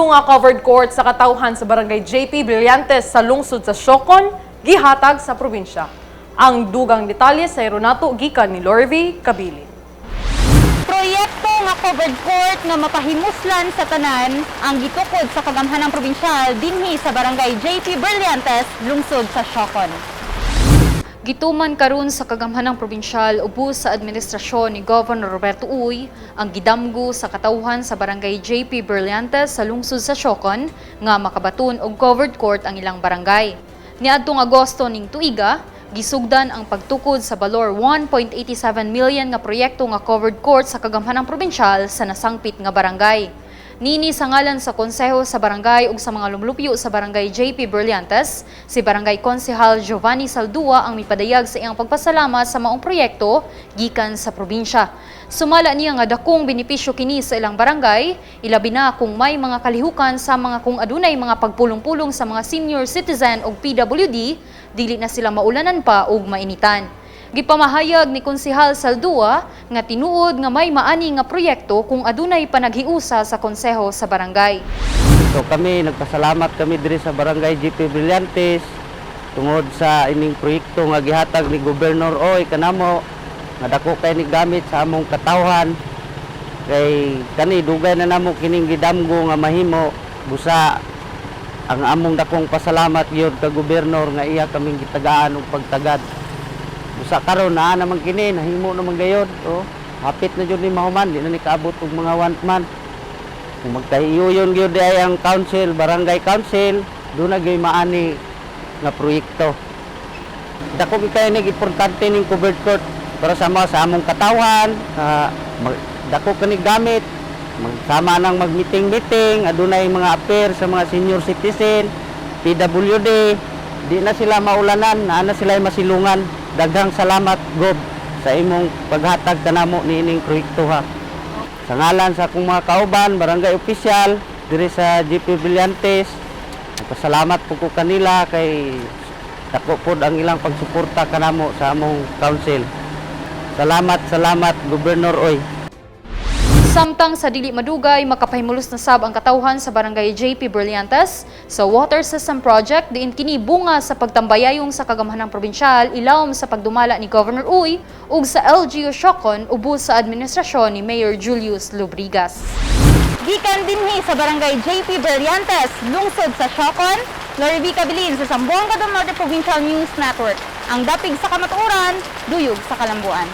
nga covered court sa katawhan sa Barangay JP Brillantes sa lungsod sa Siocon gihatag sa probinsya. Ang dugang detalye sa nato gikan ni Lorvi Kabili. Proyekto nga covered court nga mapahimuslan sa tanan ang gitukod sa kagamhanang probinsyal dinhi sa Barangay JP Brillantes, lungsod sa Siocon. Gituman karon sa kagamhanang probinsyal ubos sa administrasyon ni Governor Roberto Uy ang gidamgo sa katawhan sa Barangay JP Brillantes sa lungsod sa Siocon nga makabaton og covered court ang ilang barangay. Niadtong Agosto ning tuiga, gisugdan ang pagtukod sa balor 1.87 million nga proyekto nga covered court sa kagamhanang probinsyal sa nasangpit nga barangay. Nini sa ngalan sa konseho sa barangay ug sa mga lumlupyo sa Barangay JP Brillantes, si Barangay Konsehal Giovanni Saldua ang mipadayag sa iyang pagpasalamat sa maong proyekto gikan sa probinsya. Sumala niya nga dakong benepisyo kini sa ilang barangay, ilabi na kung may mga kalihukan sa mga kung adunay mga pagpulong-pulong sa mga senior citizen ug PWD, dili na sila maulanan pa ug mainitan. Gipamahayag ni Konsehal Saldua nga tinuod nga may maani nga proyekto kung adunay panaghiusa sa konseho sa barangay. So kami, nagpasalamat kami diri sa Barangay JP Brillantes tungod sa ining proyekto nga gihatag ni Gobernador Uy kanamo nga dako kay ni gamit sa among katawhan, kay kani dugay na namo kining gidamgo nga mahimo. Busa ang among dakong pasalamat gyud ka gobernador nga iya kaming gitagaan og pagtagad. Busa karon naa naman kini, nahimo naman gayod, oh. Hapit na jud ni mahuman, di na ni kaabot og mga one month. Kung magkahiuyon gyud ay ang council, barangay council, duna gyud maani nga proyekto. Dako gyud kaayo nig importante ning covered court para sa mga sa among katawhan, dako kani gamit magsama nang mag-meeting-meeting, adunay mga affair sa mga senior citizen, PWD, di na sila maulanan, naa na sila masilungan. Daghang salamat, Gob, sa imong paghatag kanamo niining proyekto ha. Sa ngalan sa akong mga kauban, barangay official, diri sa JP Brillantes, nagpasalamat po ko kanila kay dako pod ang ilang pagsuporta kanamo sa among council. Salamat, salamat, Gobernador Uy. Samtang sa dili madugay, makapahimulos na sab ang katawhan sa Barangay JP Brillantes sa Water System Project diin kini bunga sa pagtambayayong sa kagamhanang probinsyal ilawom sa pagdumala ni Governor Uy ug sa LGU Siocon ubos sa administrasyon ni Mayor Julius Lubrigas. Gikan dinhi sa Barangay JP Brillantes, lungsod sa Siocon, Lori Cabilin sa Zamboanga del Norte Provincial News Network. Ang dapig sa kamatuoran, duyog sa kalambuan.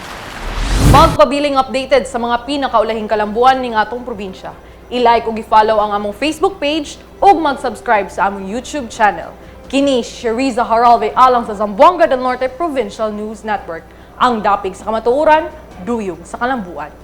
Magpabiling updated sa mga pinakaulahing kalambuan ning atong probinsya. I-like ug i-follow ang among Facebook page ug mag-subscribe sa among YouTube channel. Kini Sheriza Haralve alang sa Zamboanga del Norte Provincial News Network. Ang dapig sa kamatuoran, duyog sa kalambuan.